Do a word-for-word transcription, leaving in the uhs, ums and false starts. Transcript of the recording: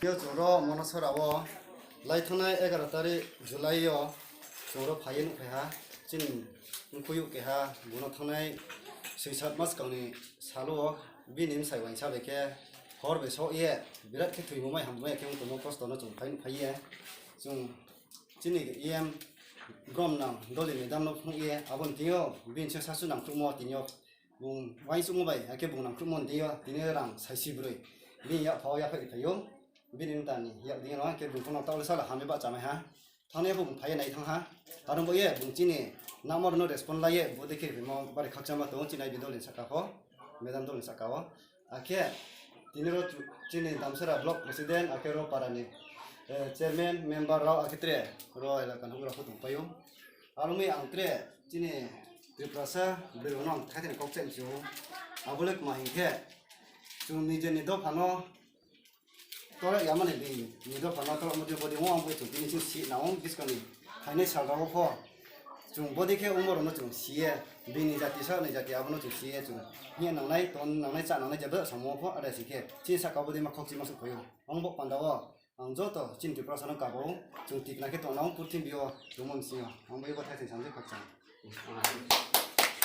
Yo chwngro Monosora o lai thangnai egaroh tarik July o chwngro phaiwi nukphaiha chini mkhuyuk keha buno thangnai swi sat mas kangni salo o bini bwsai uaingsa bai khe hor bai sok ye birat khe thwimumai hambai khe wng tongmo kosto no chwng phai nukphaiye chwng chini E M Bromnang Doli madam no phunukye aboni twiyo bini se sasu nangkukmo tiniyo bung uaisukmo bai hakhe bung nangkukmo twiyo tini rang saisi brwi bini yak phao yaphai phaio bini wngtani yak dino hakhe bung phano taule sala hamya ba chamai ha. Thangnaipho bung phaiya nai thang ha. Aro bo ye bung chini number no respond laiye bo dekhe rimo bari khakchangma tongo chini bini dol ni saka o, madam dol ni saka o. Akhe tini ro chu-, chini Damsara block president akhe ro para ni, eh, chairman member rok akhe tre ro elaka no rok tong paio. Aro mi ang tre chini Tiprasa bwrwi no ang thai thani kok chem chu. Abole kma hinkhe chwng nijeni dopha no Torok yamani bini ni dopha no torok mudi bodi wng bui chwng tini chwng si na wng biskang ni phainai sal rok pho chwng bodi khe wng borok no chwng siye bini jati sa ni jati abono chwng siye chwng hiya nangnai ton nangnai cha nangnai jado samung pho ada si khe chini saka bodi ma khok chima suk phaio wng bo panda o ang joto chini Tiprasa no kabo chwng tikna khe tong na wng purthimbi o tongmani singo ang bo ebo thai thai samjak khakchang.